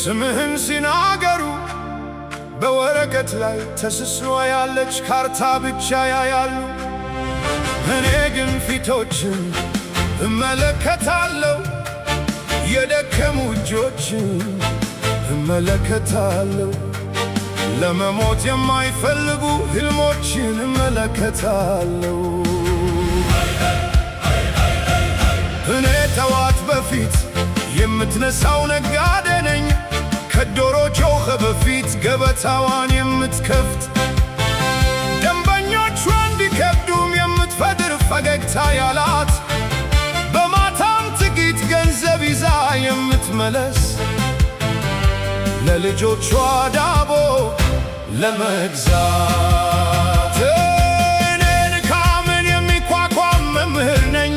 ስምህን ሲናገሩ በወረቀት ላይ ተስሎ ያለች ካርታ ብቻ ያያሉ። እኔ ግን ፊቶችን እመለከታለሁ፣ የደከሙ እጆችን እመለከታለሁ፣ ለመሞት የማይፈልጉ ህልሞችን እመለከታለሁ። እኔ ጠዋት በፊት የምትነሳው ነጋዴ ነኝ፣ ከዶሮ ጮኸ በፊት ገበታዋን የምትከፍት፣ ደንበኞቿ እንዲከብዱም የምትፈጥር ፈገግታ ያላት፣ በማታም ጥቂት ገንዘብ ይዛ የምትመለስ ለልጆቿ ዳቦ ለመግዛት። እኔ ድካምን የሚቋቋም መምህር ነኝ፣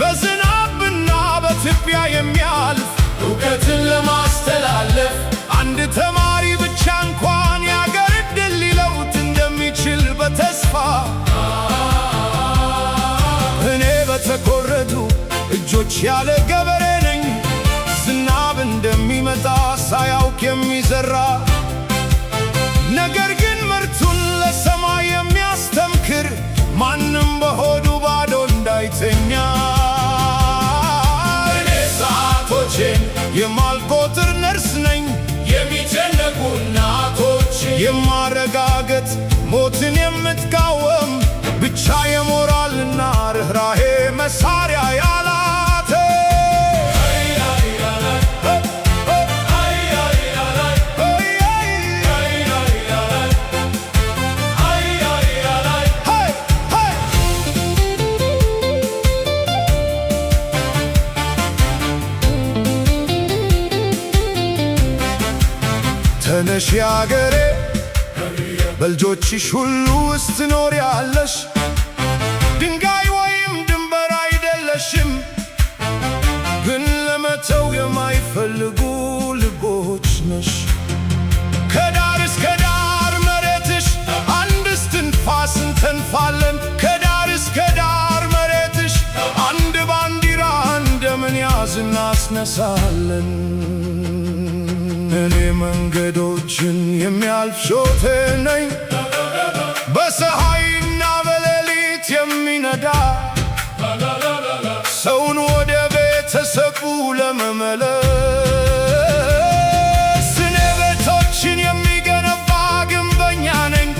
በዝናብና በትቢያ የሚያልፍ እውቀትን ለማስተላለፍ፣ አንድ ተማሪ ብቻ እንኳን የአገር ዕድል ሊለውጥ እንደሚችል በተስፋ። እኔ በተቆረጡ እጆች ያለ ገበሬ ነኝ፣ ዝናብ እንደሚመጣ ሳያውቅ የሚዘራ፣ ነገር ግን ምርቱን ለሰማይ የሚያስተምክር፣ ማንም በሆዱ ባዶ እንዳይተኛ። እኔ ሰዓቶቼን የማልቆጥር ነርስ ነኝ፣ የሚጨነቁ እናቶች የማረጋገጥ፣ ሞትን የምትቃወም፣ ብቻ የሞራልና ርኅራሄ መሳሪያ ያላት። Hey, hey! ተነሽ አገሬ፣ በልጆችሽ ሁሉ ውስጥ ትኖሪያለሽ። ድንጋይ ወይም ድንበር አይደለሽም፣ ግን ለመተው የማይፈልጉ ልቦች ነሽ። ከዳር እስከ ዳር መሬትሽ አንድ እስትንፋስ እንተንፋለን። ከዳር እስከ ዳር መሬትሽ አንድ ባንዲራ እንደምንያዝ እናስነሳለን። እኔ መንገዶችን የሚያልፍ ሾፌር ነኝ፣ በፀሐይና በሌሊት የሚነዳ፣ ሰውን ወደ ቤተሰቡ ለመመለስ። እኔ ቤቶችን የሚገነባ ግንበኛ ነኝ፣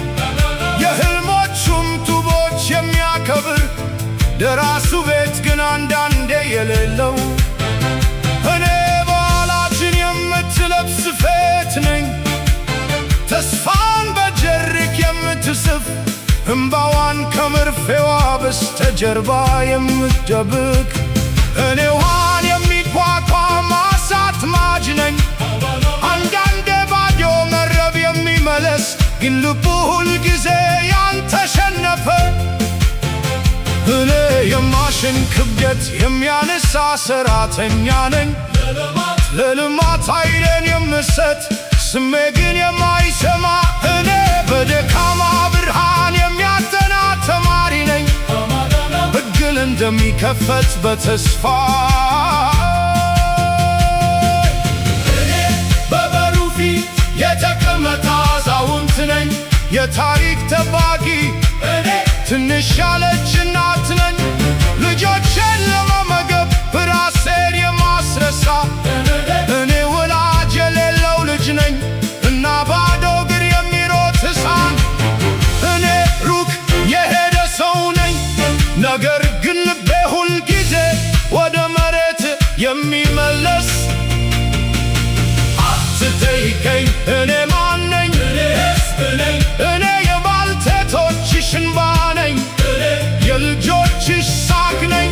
የህልሞቹም ጡቦች የሚያከብር፣ ደራሱ ቤት ግን አንዳንዴ የሌለው። እኔ በዓላትን የምትለብስ ፌት ነኝ፣ ተስፋን በጀሪክ የምትስፍ፣ እምባዋን ከመርፌዋ በስተጀርባ የምትደብቅ። እኔ ውሃን የሚቋቋም አሳ አጥማጅ ነኝ፣ አንዳንዴ ባዶ መረብ የሚመለስ፣ ግን ልቡ ሁል ጊዜ ያልተሸነፈ። እኔ የማሽን ክብደት የሚያነሳ ሰራተኛ ነኝ፣ ለልማት ኃይሌን የምሰጥ፣ ስሜ ግን የማይሰማ። እኔ በደካማ ብርሃን የሚያጠና ተማሪ ነኝ፣ እግል እንደሚከፈት በተስፋ። እኔ በበሩ ፊት የተቀመጠ አዛውንት ነኝ፣ የታሪክ ጠባቂ። እኔ ትንሽ ያለች እናት ነኝ፣ ልጆቼን ለመመገብ ራሴን የማስረሳ። እኔ ወላጅ የሌለው ልጅ ነኝ እና ባዶ እግር የሚሮጥ ሕፃን። እኔ ሩቅ የሄደ ሰው ነኝ፣ ነገር ግን ልቤ ሁል ጊዜ ወደ መሬት የሚመለስ። አትጠይቀኝ እኔ ማን ነኝ። እኔ የባልቴቶችሽ እንባ ነኝ፣ የልጆችሽ ሳቅ ነኝ፣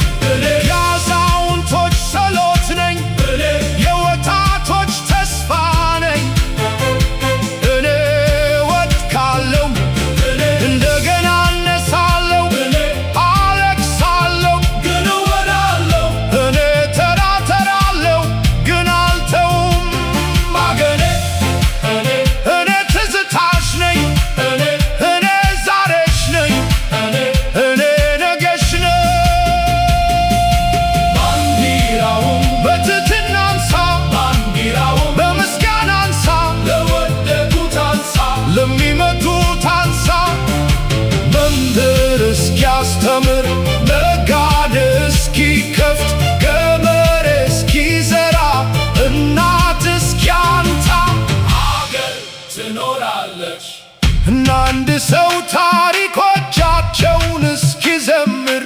የአዛውንቶች ጸሎት ነኝ፣ የወጣቶች ተስፋ ነኝ። እኔ ወድቃለሁ፣ እንደገና እነሳለሁ፣ አለቅሳለሁ፣ ግን እወዳለሁ። እኔ ተራተራለሁ፣ ግን አልተውም አገሬ። እኔ ትዝታሽ ነኝ። ትኖራለች። እና አንድ ሰው ታሪኮቻቸውን እስኪዘምር።